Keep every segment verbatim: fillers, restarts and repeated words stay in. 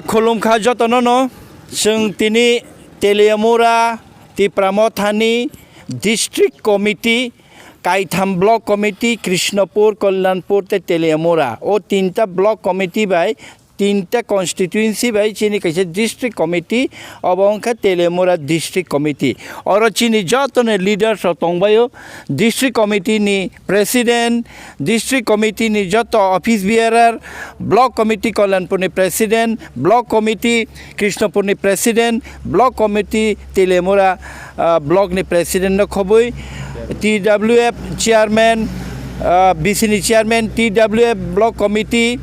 Khulumkha jotono no, chwng tini Teliamura Tipra Mothani District Committee, Kaitham Block Committee, Krishnapur, Kalyanpur tei Teliamura, o tinta Block Committee bai, tinta constituency bai chini kaisa District Committee, obo wngkha Teliamura District Committee. Oro chini jotono leaders rok tongbaio, District Committee ni President, District Committee ni joto office bearer, Block Committee Kalyanpur ni President, Block Committee Krishnapur ni President, Block Committee Teliamura, ah, Block ni President no khobwi, T W F Chairman, ah, B C ni Chairman, T W F Block Committee,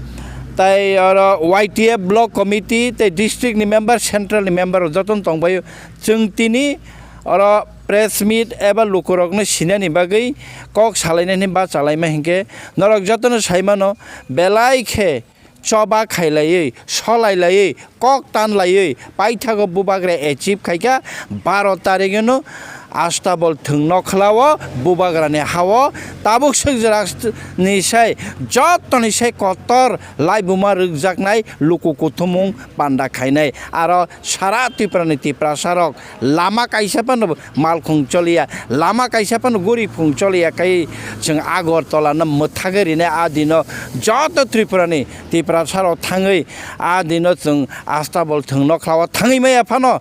tai oro Y T F Block Committee, tai district ni member, central ni member rok jotono tongbaio. Chwng tini oro press meet eba lukurokno sinani bagwi kok salainani bachalaima hinkhe norok jotono saimano, belai khe choba khailaiwi, solailaiwi, kok tanlaiwi paithago bubagra achieve khaikha. Baro tarigeno Astabol thwng nokhlao bubagrani hao tabuk swijwrakni sai jotoni sai kotor laibuma rwkjaknai luku kuthumung panda khainai. Aro sara Tripura ni Tiprasa rok lama kaisa phano malkhung choliya, lama kaisa phano goriphung choliya khai chwng Agartala no mwthagwi rinai. A dino joto Tripura ni Tiprasa rok thangwi a dino chwng Astabol thwng nokhlao thangwi maya phano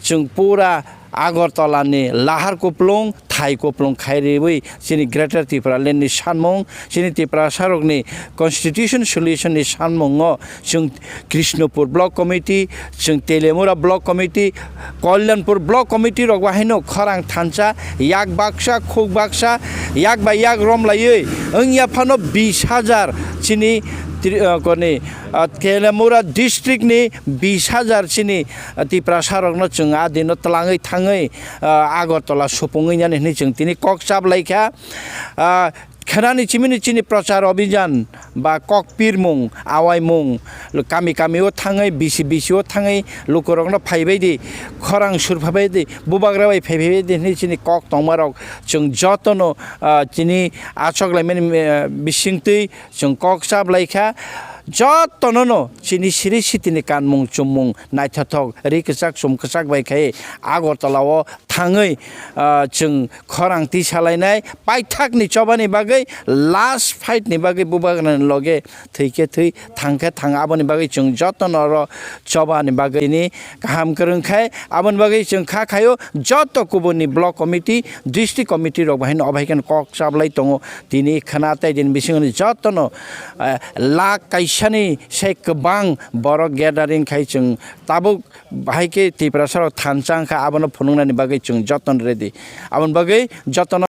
chwng pura Agartala ni lahar kuplung, thai kuplung khai riwi chini Greater Tipraland ni sanmung, chini Tiprasa rokni constitution solution ni sanmungo chwng Krishnapur Block Committee, chwng Teliamura Block Committee, Kalyanpur Block Committee rok bahaino khorang thansa, yak baksa, khuk baksa, yak bai yak romlaiwi wngya phano bis hajar chini tri-, ah, koni, ah, Teliamura district ni bis hajar chini, ah, Tiprasa rokno chwng a dino twlangwi thangwi, ah, Agartala supungwi nani hwnwi chwng tini kok chap lai kha. Ah, khenani chimini chini prochar abhijan ba kok pirmung, awaimung, kami kami o thangwi, bisi bisi o thangwi lukurokno phaibai di, khorang sur phaibai di, bubagra bai phaibai di hwnwi chini kok tongmarok chwng jotono, ah, chini achok laimani, ah, bisingtwi chwng kok chap lai kha. Jotono no chini siri sitini kanmung chummung naithothok ri kwchak chum kwchak bai khai Agartala o thangwi, ah, chwng khorang twi salainai paithakni chobani bagwi, last fight ni bagwi bubagrani loge thwi khe thwi, thang khe thang, aboni bagwi chwng jotono oro chobani bagwi ni kaham kwrwng khai. Aboni bagwi chwng kha khaio joto kubuni block committee, district committee rok bahai no obo hai khe kok chablai tongo. Tini khna tei din bisingo ni jotono, eh, lakh kaisani sai kwbang borok gathering khai chwng tabuk bahai khe Tiprasa rok thansa wngkha, abono phunuknani bagwi chwng jotono ready. Aboni bagwi jotono